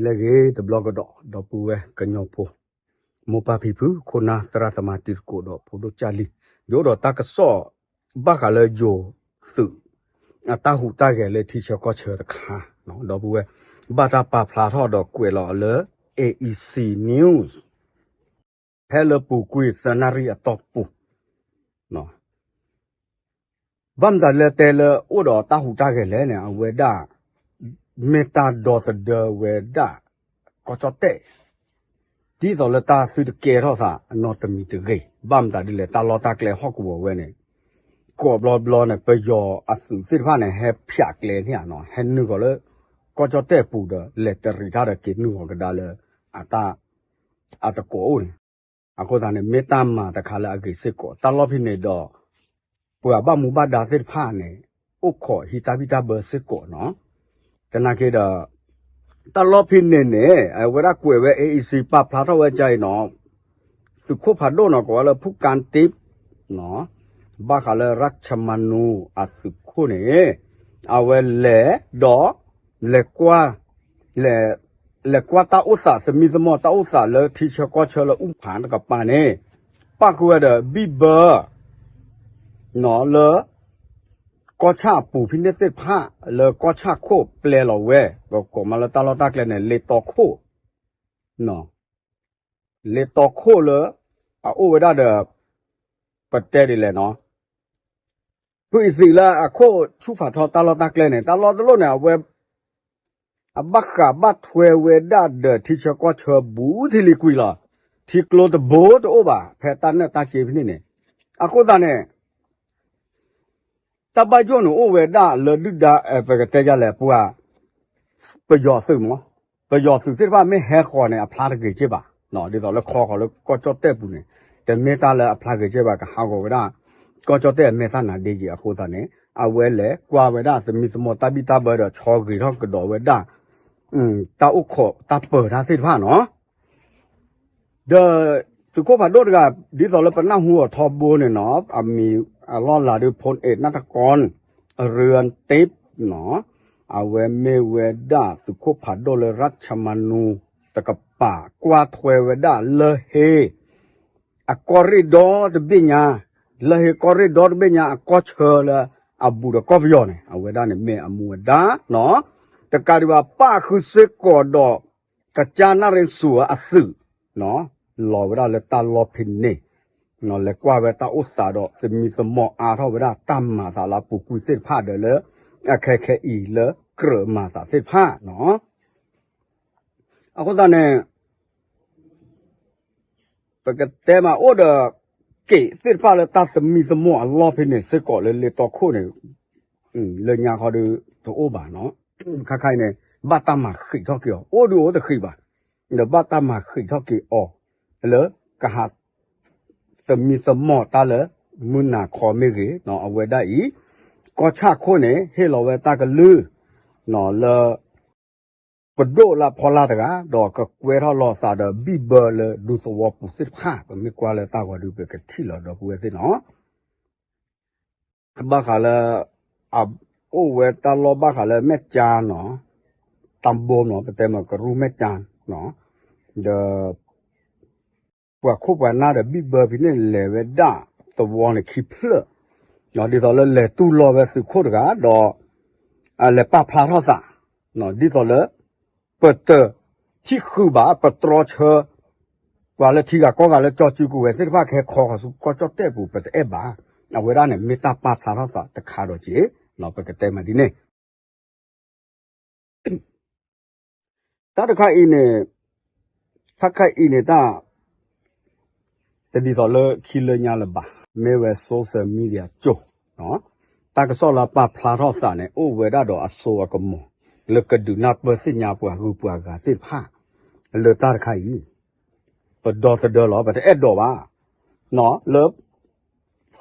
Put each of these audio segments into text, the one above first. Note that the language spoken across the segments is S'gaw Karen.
လၢဂ့ၤတဘျီကဒီး ဒီပုၢ်ဝဲၢ်ကညီဖိ မိၢ်ပၢ်ဖံဖု ခိၣ်နၢ်သရၣ်သမါတံၤသကိးဒီးဖိဒိၣ်ကၢ်လံၤ ယအိၣ်ဒီးတၢ်ကစီၣ် ဘၣ်ဃးလၢယိၤသုး အတၢ်ဟူးတၢ်ဂဲၤလၢထံဆၢကီၢ်ဆၢတခါ ဒီပုၢ်ဝဲၢ် ဘၣ်တၢ်ပာ်ဖျါထီၣ်ဒီးကွဲးလီၤအီၤလၢ A E C News ဖဲလၢပူၤကွံာ်သၢနၣ်ရံၣ်အတီၢ်ပူၤ ဘၣ်မတၤလၢတဲလၢအိၣ်ဒီးတၢ်ဟူးတၢ်ဂဲၤလဲၣ်န့ၣ် အဝဲဒၣ် မ့ၢ်တၢ်ဒီသဒၢဝဲဒၣ် ကီၢ်ကၠီၣ်တဲၣ် ဒ်သိးလၢတၢ်သုတကဲထီၣ်သးအနီတမံၤတဂ့ၤ ဘၣ်မတၤဒ်လဲၣ် တၢ်လီၢ်တၢ်ကျဲဟီၣ်ကဝီၤဝဲန့ၣ် ကိးဘျီဘျီန့ၣ် ပယီၤအသုးသ့ၣ်တဖၣ်န့ၣ် ဟဲဖၠးကျဲန့ၣ်ဧါနီၤ ဟဲနုာ်ဃီၤလၢ ကီၢ်ကၠီၣ်တဲၣ်ပူၤဒီး လဲၤတရံးတၢ်ဒီးက့ၤနုာ်ဃီၤကဒါလၢ အတၢ် အတကိးအိၣ်န့ၣ် အဃိသတးန့ၣ် မ့ၢ်တၢ်မၤတခါလၢအဂ့ၤစ့ၢ်ကီး တၢ်လီၢ်ဖဲန့ၣ်ဒီး ပှၤဘၣ်မူဘၣ်ဒါသ့ၣ်တဖၣ်န့ၣ် အိၣ်ခိးဟံးတၢ်ဘံၣ်တၢ်ဘၢစ့ၢ်ကီးနီၤ သနာ်က့ဒီး တၢ်လီၢ်ဖဲန့ၣ်န့ၣ် အဝဲဒၣ်ကွဲးဝဲ A E C ပာ်ဖျါထီၣ်ဝဲကအံၤနီၤ သုးခိၣ်ဖးဒိၣ်နီၤ ကိးဝဲလၢ ဖူၣ်ကၣ်တ့း ဘၣ်ဃးလၢ ရၢၣ်ခၠမနူ အသုးခိၣ်န့ၣ် အဝဲလဲၤဒီး လဲၤကွၢ် လဲၤ လဲၤကွၢ်တၢ်အိၣ်သးသမံသမိးတၢ်အိၣ်သးလၢထံဆၢကီၢ်ဆၢလၢအူၣ်ဖးတကပၤန့ၣ် ပၣ်ဃုာ်ဝဲဒီးဘံၣ်ဘၢ နီၤလၢ ကီၢ်ဆၣ်အပူၤဖဲန့ၣ်သ့ၣ်တဖၣ် လၢကီၢ်ဆၣ်ခိၣ်ပျဲလီၤဝဲ ပကိးမးလၢတၢ်လီၢ်တၢ်ကျဲန့ၣ် လ့တီခိၣ် လ့တီခိၣ်လၢ အအိၣ်ဝဲဒၣ်ဒီး ပတဲဒ်လဲၣ်နီၤ ဖုအံၤသံးလၢအခိၣ်ဆူၣ်ဖးထီတၢ်လီၢ်တၢ်ကျဲန့ၣ် တၢ်လီၢ်တလီၢ်န့ၣ် အဝဲ အဘၣ်ဃးဘၣ်ထွဲဝဲဒၣ်ဒီးထံဆၢကီၢ်ဆၢဘူးထံလံၤကွံာ်လီၤ. ထံကျိတဘိတအိၣ်ဘၣ် ဖဲတၢ်နၢ်တၢ်စ့ဖဲန့ၣ်န့ၣ် အဃိသတးန့ၣ် တၢ်ဘၣ်ယိၣ်န့ၣ်အိၣ်ဝဲဒၣ်လၢဒုၣ်ဒါ ပကတဲယၤလဲၣ် ပှၤ ပယီၤသုးမး ပယီၤသုးသ့ၣ်တဖၣ်မ့ၢ်ဟဲဃီၤန့ၣ် အဖျါတဂ့ၤက့ဘၣ် ဒ်သိးလၢခီဃီၤလၢကီၢ်ကၠီၣ်တဲၣ်ပူၤန့ၣ် တမ့ၢ်တၢ်လၢအဖျါဂ့ၤက့ဘၣ် ကဟးဂီၤဝဲဒၣ် ကီၢ်ကၠီၣ်တဲၣ်အမဲာ်သၣ်နၤဒ့ယံၤအဃိသတးန့ၣ် အဝဲလဲၤကွၢ်ဝဲဒၣ်သမံသမိးတၢ်ဘံၣ်တၢ်ဘၢဒီးဆီဂ့ၤထီၣ်ကဒီးဝဲဒၣ် တၢ်အိၣ်ခိးတၢ်ပၢၤတၢ်သ့ၣ်တဖၣ်နီၤ ဒီး သုးခိၣ်ဖးဒိၣ်တဂၤ ဒ်သိးလၢပနၢ်ဟူအီၤထီဘိန့ၣ်နီၤ အမံၤအလီၢ်လၤဒုး ဖိအ့းနၣ်တကီ အရၢအတ့နီၤ အဝဲမ့ၢ်ဝဲဒၣ်သုးခိၣ်ဖးဒိၣ်လၢရၢၣ်ခၠမနူ တကပၤ ကွၢ်ထွဲဝဲဒၣ်လၢဟ့ အကီၢ်ရ့ၣ်ဒီတဘ့ၣ်ညါ လၢဟ့ကီၢ်ရ့ၣ်ဒီတဘ့ၣ်ညါအကီၢ်ဆၢလၢအဘူးဒီးကီၢ်ပယီၤန့ၣ် အဝဲဒၣ်န့ၣ်မ့ၢ်အမူဝဲဒၣ်နီၤ တကးဒံးဘၣ်ပၣ်ဃုာ်စ့ၢ်ကီးဒီး ကစၢ်နၣ်ရ့ၣ်စူၤအသုး လီၤဝဲဒၣ်လၢတၢ်လီၢ်ဖဲန့ၣ် လဲၤကွၢ်ဝဲတၢ်အိၣ်သးဒီးသမံသမိးအါထီၣ်ဝဲဒၣ်တၢ်မၤသးလၢအပူၤကွံာ်သ့ၣ်တဖၣ်ဒီးလၢ အခဲခဲအံၤလၢကြၢးမၤသးသ့ၣ်တဖၣ်နီၤ အဃိသတးန့ၣ် ပကတဲမးအိၣ်ဒီး က့ၤသ့ၣ်တဖၣ်လၢတၢ်သမံသမိးအလီၢ်ဖဲန့ၣ်စ့ၢ်ကီးလၢလ့တီခိၣ်န့ၣ် လၢညါခီဒုးတအိၣ်ဘၣ်နီၤ ခါခါအံၤန့ၣ် ဘၣ်တၢ်မၤဃံးထီၣ်က့ၤအီၤ အိၣ်ဒုးအိၣ်တဃံးဘၣ် ဒီးဘၣ်တၢ်မၤဃံးထီၣ်က့ၤအီၤ လၢကဟး သမံသမိးတၢ်လၢ မုၢ်နၤခီမ့ၢ်ဂ့ၤ အဝဲဒၣ်အံၤ ကီၢ်ဆၣ်ခိၣ်န့ၣ် ဟ့ၣ်လီၤဝဲတၢ်ကလုၢ် လၢ ပဒိၣ်လၢအဖီလာ်တဂၤ ဒီးကကွဲထီၣ်လီၤသးဒီးဘံၣ်ဘၢလၢဒူသဝီပူၤသ့ၣ်တဖၣ် ပမ့ၢ်ကွၢ်လၢတၢ်ဂီၤဒုး ပကထံၣ်လီၤဒီပုၢ်ဝဲၢ်သ့ၣ်နီၤ ဘၣ်ဃးလၢ အအိၣ်ဝဲတၢ်လီၢ်ဘၣ်ဃးလၢမဲၢ်ကၠါနီၤ တၢ်ဘိနီၤ ပတဲမ့ၢ်ကရူၢ်မဲၢ်ကၠါ ဒီး ပှၤခိၣ်ပှၤနၢ်ဒီးဘံၣ်ဘၢဖဲန့ၣ်လဲၤဝဲဒၣ်သဝီန့ၣ်ခံဖျၢၣ်, ဒ်သိးလၢလဲၤတူၢ်လိာ်ဝဲသုးခိၣ်တဂၤ ဒီး လဲၤပာ်ဖျါထီၣ်သး ဒ်သိးလၢ ပတထံၣ်ဃုာ်ဘၣ် ပတြီဆၢ ပှၤလၢထံဂၤကီၢ်ဂၤလၢကၠီစုကဝဲၤသ့ၣ်တဖၣ်ကဟဲခီဃီၤဆူကီၢ်ကၠီၣ်တဲၣ်ပူၤ ပတအဲၣ်ဘၣ်. အဝဲဒၣ်န့ၣ် မ့ၢ်တၢ်ပာ်ဖျါထီၣ်သးတခါဒီးက့ၤ ပကတဲမးဒ်န့ၣ် တၢ်တခါအံၤန့ၣ် တၢ်ခါအံၤန့ၣ်တၢ် တဒ်သိးလၢခံလၢညါလၢၤဘၣ်, မ့ၢ်ဝဲ social media ကၠိ, တၢ်ကစီၣ်လၢပာ်ဖျါထီၣ်သးန့ၣ် အိၣ်ဝဲဒၣ်ဒီးအစိအကမီၤ လၢကဒုးနၢ်ပၢၢ်သ့ၣ်ညါပှၤဂုၤပှၤဂၤသ့ၣ်တဖၣ် လၢတၢ်တခါအံၤ ပဒီသဒၢလီၤ ပတအဲၣ်ဒိးဘၣ်, လၢ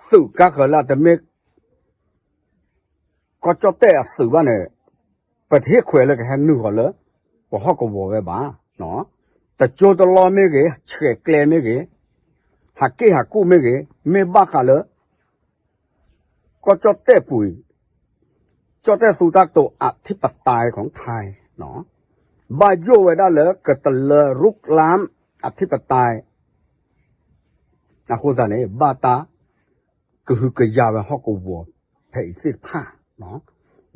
သုးကါဃၢၤလၢတမ့ၢ် ကီၢ်ကၠီၣ်တဲၣ်အသုးဘၣ်န့ၣ် ပတဟ့ၣ်ခွဲးလၢကဟဲနုာ်ဃီၤလၢ ပဟီၣ်ကဝီၤဝဲဘၣ်. တကၠိတလီၢ်မ့ၢ်ဂ့ၤ, ဆဲးကျဲမ့ၢ်ဂ့ၤ, ဟးက့ၢ်ဟးကူၣ်မ့ၢ်ဂ့ၤ, မ့ၢ်ဘၣ်ဃးလၢ ကီၢ်ကၠီၣ်တဲၣ်ပူၤအံၤ, ကၠီၣ်တဲၣ်သူတၢ်ကတိၤ အထံပတာ် ของไทย, က ဘၣ်ယိၣ်ဝဲဒၣ်လၢကတလၢ ရုကလၢမ် အထံပတဲ အဃိသတးန့ၣ် ဘၣ်တၢ်ကဟုကယာ်ဝဲဟီၣ်ကဝီၤဖဲအံၤသ့ၣ်တဖၣ်,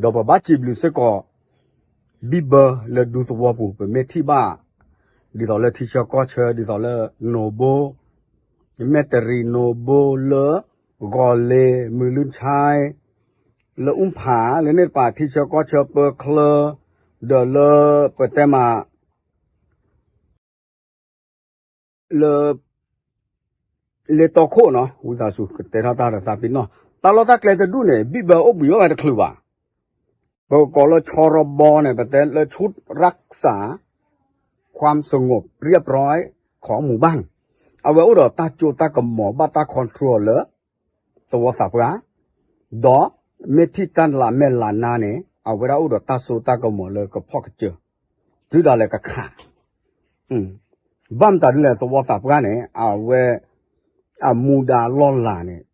ဒီးပဘၣ်စံးဘျုးစ့ၢ်ကီး ဘံၣ်ဘၢလၢဒူသဝီပူၤ ပမ့ၢ်ထံၣ်ဘၣ် ဒ်သိးလၢထံဆၢကီၢ်ဆၢ ဒ်သိးလၢနိၣ်ဘိ မဲၣ်တရံးနိၣ်ဘိ လၢ ဂီၤလ့ၤ မုၢ်လုၢ်ဆဲ လၢအူဖး လၢန့ၣ်တပၤ ထံဆၢကီၢ်ဆၢပၢချၢ ဒီးလၢပတဲမး လၢ လ့တီခိၣ်နီၤ ဝံသးစူၤကတဲထီၣ်တၢ်ဒီးသးပ့ၤနီၣ် တၢ်လီၢ်တၢ်ကျဲတဒူၣ်န့ၣ် ဘံၣ်ဘၢအိၣ်ဘှံးအိၣ်ဂဲၤတချုးဘၣ်. ပကိးလၢဆီရီဘီန့ၣ် ပတဲလၢ ชุดรักษาความสงบเรียบร้อยของหมู่บ้าน အဝဲအိၣ်ဒီးတၢ်စိတၢ်ကမီၤ ဘၣ်တၢ် control လၢ သဝီသးပှၢ် ဒီးမ့ၢ်ထံၣ်တၢ်လးမဲာ်လးနါန့ၣ် အဝဲဒၣ်အိၣ်ဒီးတၢ်စိတၢ်ကမီၤလၢကဖီၣ်ကစၢၢ် တုၤဒၣ်လဲာ်ကခး ဘၣ်မတၤဒ်လဲၣ် သဝီသးပှၢ်န့ၣ် အဝဲ အမူဒါလီၢ်လၤန့ၣ်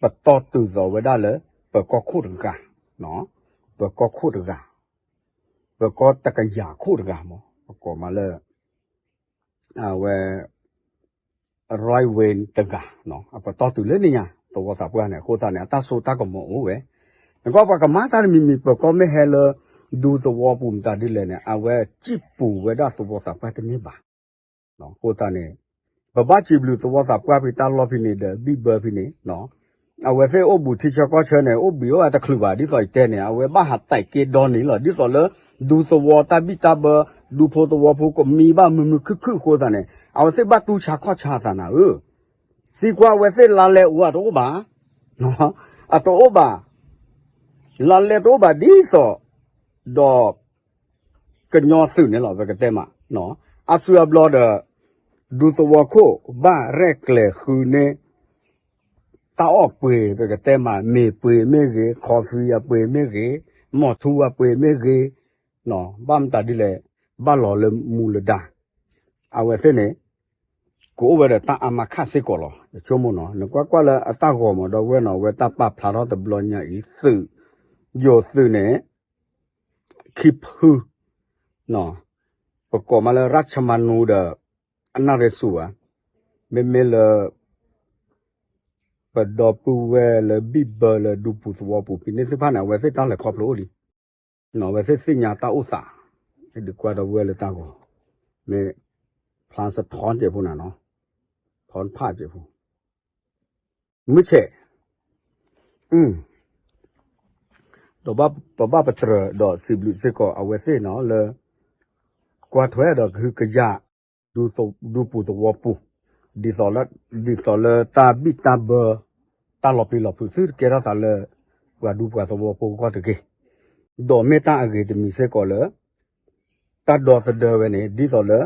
ပတီၢ်တုၤသိးဝဲဒၣ်လၢ ပကီၢ်ခိၣ်တဂၤ, ပကီၢ်ခိၣ်တဂၤ, ပကီၢ်တကယၤခိၣ်တဂၤမး ပကိးမးလၢ အဝဲ ရွဲဝ့ၤတဂၤ အပတီၢ်တုၤလၢန့ၣ်ညါ သဝီသးပှၢ်န့ၣ် အဃိသတးန့ၣ် အတၢ်စိတၢ်ကမီၤအိၣ်ဝဲ, နကွၢ်ပှၤကမၤတၢ်တမံၤမံၤ ပကီၢ်မ့ၢ်ဟဲလၢ ဒူသဝီပူၤမတၤဒ်လဲၣ်န့ၣ် အဝဲစံၣ်ပူၤဝဲဒၣ်သဝီသးပှၢ်တန့ၢ်ဘၣ်. အဃိသတးန့ၣ် ပဘၣ်စံးဘျုးသဝီသးပှၢ်ဖဲတၢ်လီၢ်ဖဲန့ၣ်ဒီး ဘံၣ်ဘၢဖဲန့ၣ် အဝဲသ့ၣ်အိၣ်ဘူးထံဆၢကီၢ်ဆၢန့ၣ် အိၣ်ဘှံးအိၣ်ဂဲၤတချုးဘၣ် ဒ်သိးယတဲန့ၣ် အဝဲဘၣ်ဟးတဲာ်က့ၤဒီနံၤလီၤ ဒ်သိးလၢ ဒူသဝီတၢ်ဘံၣ်တၢ်ဘၢ ဒူဖိသဝီဖိကမံဘၣ်မုာ်မုာ်ခုၣ်ခုၣ်အဃိသတးန့ၣ် အဝဲသ့ၣ်ဘၣ်တူၢ်ဆါခီၣ်ဆါအသးနၤဧၢ, သံကွၢ်အဝဲသ့ၣ်လါလဲအိၣ်အတအိၣ်ဘၣ်, အတအိၣ်ဘၣ်, လါလဲတအိၣ်ဘၣ်ဒ်သိး ဒီး ကညီသုးန့ၣ်လီၤ ပကတဲမး, အစုအဘျီဒီး ဒူသဝီခိၣ် ဘၣ်ရဲၣ်ကျဲၤဃုန့ၢ် တၢ်အီၣ်ပှ့ၤ ပကတဲမး မ့ၤပှ့ၤမ့ၢ်ဂ့ၤ coffee အပှ့ၤမ့ၢ်ဂ့ၤ မီၢ်ထူအပှ့ၤမ့ၢ်ဂ့ၤ, ဘၣ်မတၤဒ်လဲၣ် ဘၣ်လီၤလၢမူလဒါ, အဝဲသ့ၣ်န့ၣ် ကအိၣ်ဝဲဒီးတၢ်အါမးခးစ့ၢ်ကီးလီၤ ယဆိကမိၣ်နီၤ နကွၢ်ကွၢ်လၢအတၢ်ဂီၤမး ဒီပုၢ်ဝဲၢ်နီၤ အဝဲတၢ်ပာ်ဖျါထီၣ်တဘျီညါအံၤ သုး ယိၤသုးန့ၣ် ခံဖု ပကိးမးလၢ ရၢၡ်မၤနူဒီး အနၣ်ရ့စူၤဧါ, မ့မ့ၢ်လၢ ပဒီပုၢ်ဝဲၢ်လၢဘံၣ်ဘၢလၢဒူပူၤသဝီပူၤဖဲန့ၣ်သ့ၣ်တဖၣ်န့ၣ် အဝဲသ့ၣ်တၢ်လဲၤခီဖျိအိၣ်လံ, အဝဲသ့ၣ်သ့ၣ်ညါတၢ်အိၣ်သး, ဒုးကွၢ်ဒီပုၢ်ဝဲၢ်လၢတၢ်ဂီၤ, မ့ၢ်ဖျါစထီၣ်ကဲးဖိနၤနီၤ, ထီၣ်ဖးကဲးဖိ မုၢ်ဆဲး ဒီးပဘၣ်ပတြၢၤဒီးစံးဘျုးစ့ၢ်ကီးအဝဲသ့ၣ်နီၤလၢ ကွၢ်ထွဲဒီးကဟုကယာ် ဒူပူၤသဝီပူၤ, ဒ်သိးလၢ ဒ်သိးလၢတၢ်ဘံၣ်တၢ်ဘၢ တၢ်လီၤပျံၤလီၤဖုးသုတကဲထီၣ်သးလၢ ပှၤဒူပှၤသဝီဖိအဂီၢ်တဂ့ၤ, ဒီးမ့ၢ်တၢ်အဂ့ၤတမံၤစ့ၢ်ကီးလၢ တၢ်ဒီသဒၢဝဲန့ၣ် ဒ်သိးလၢ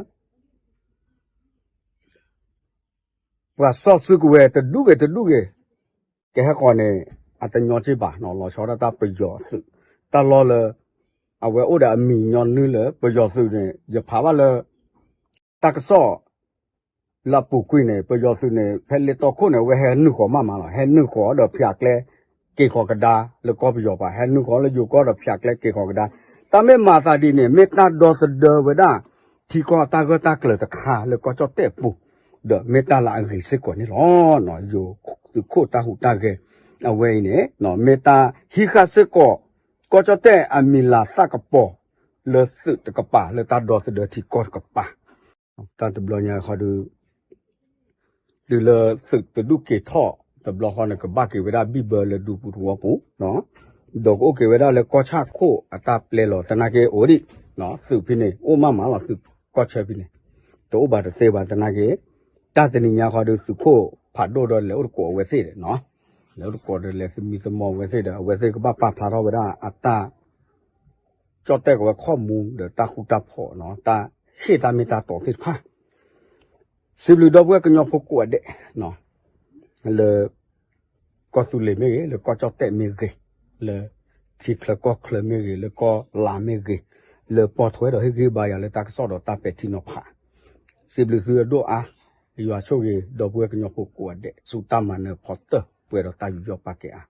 ပှၤစီဆှံကဝဲၤတဒူၣ်ဂ့ၤတဒူၣ်ဂ့ၤ ကဟဲဃီၤန့ၣ် အတညီက့ၢ်ဘၣ်နီၤ လီၤဆီဒၣ်တၢ်ပယီၤသုး တၢ်လီၢ်လၢ အဝဲအိၣ်ဒီးအမံၤညီနုၢ်လၢပယီၤသုးန့ၣ် ယဖးဘၣ်လၢ တၢ်ကစီၣ် လၢအပူၤကွံာ်န့ၣ် ပယီၤသုးန့ၣ် ဖဲလ့တီခိၣ်န့ၣ် အဝဲဟဲနုာ်ဃီၤမးမးလီၤ ဟဲနုာ်ဃီၤဒီးဖၠးကျဲ က့ၤဃီၤကဒါလၢကီၢ်ပယီၤပၤ ဟဲနုာ်ဃီၤလၢယိၤကီၢ်ဒီးဖၠးကျဲက့ၤဃီၤကဒါ တၢ်မ့ၢ်မၤသးဒ်န့ၣ် မ့ၢ်တၢ်ဒီသဒၢဝဲဒၣ် ထံကီၢ်တၢ်ဂၢၢ်တၢ်ကျၢၤတခါလၢကီၢ်ကၠီၣ်တဲၣ်အပူၤ ဒီးမ့ၢ်တၢ်လၢအဂ့ၤစ့ၢ်ကီးန့ၣ်လီၤ. ယိၤသုးခိၣ်တၢ်ဟူးတၢ်ဂဲၤ အဝဲအံၤန့ၣ် မ့ၢ်တၢ်ဟံးဃာ်စ့ၢ်ကီး ကီၢ်ကၠီၣ်တဲၣ်အမံၤလၤသၣ်ကပီၤ လၢသုးတကပၤ လၢတၢ်ဒီသဒၢထံကီၢ်တကပၤ တၢ်တဘျီညါဃီဒုး တုၤလၢသုးတဒူၣ်က့ၤထီၣ်တဘျီဃီန့ၣ် ကဘၣ်က့ၤဝဲဒၣ်ဘံၣ်ဘၢလၢဒူပူၤသဝီပူၤ, ဒီးကအိၣ်က့ၤဝဲဒၣ်လၢကီၢ်ဆၣ်ခိၣ်အတၢ်ပျဲလီၤ သနာ်က့အိၣ်ဒံး, သုးဖဲန့ၣ် အိၣ်မးမးလီၤ သုးကီၢ်ဆၢဖဲန့ၣ်, တအိၣ်ဘၣ်တသ့ဘၣ်သနာ်က့, တၢ်တနံၤညါဃီဒုးသုးခိၣ်ဖးဒိၣ်ဒီးလဲၤအိၣ်တကိးအဝဲသ့ၣ်ဒီး, လဲၤအိၣ်တကိးဒီးလဲၤသမံသမိးအဝဲသ့ၣ်ဒီး အဝဲသ့ၣ်ကဘၣ်ပာ်ဖျါထီၣ်ဝဲဒၣ်အတၢ် ကၠီၣ်တဲၣ်ကဝဲခီၣ်မူဒီးတၢ်ဃူတၢ်ဖိးနီၤ တၢ်ဟ့ၣ်တၢ်မ့ၢ်တၢ်တီသ့ၣ်တဖၣ် စံးဘျုးဒီပုၢ်ဝဲၢ်ကညီဖိကိးဂၤဒဲး လၢ ကီၢ်သူလ့ၤမ့ၢ်ဂ့ၤ လၢကီၢ်ကၠီၣ်တဲၣ်မ့ၢ်ဂ့ၤ လၢထံချၢကီၢ်ချၢမ့ၢ်ဂ့ၤ လၢကီၢ်လါမ့ၢ်ဂ့ၤ လၢပိာ်ထွဲဒီးဟ့ၣ်ဂံၢ်ဘါယၤလၢတၢ်ကစီၣ်ဒီးတၢ်ပဲာ်ထံနီၤဖး စံးဘျုးသုအဒိၣ်အါ ယွၤဆိၣ်ဂ့ၤဒီပုၢ်ဝဲၢ်ကညီဖိကိးဂၤဒဲး ဆူတၢ်မၤနၢၤဖီတၢၢ် ပှဲၤဒီးတၢ်ယူးယီၣ်ပာ်ကဲအါ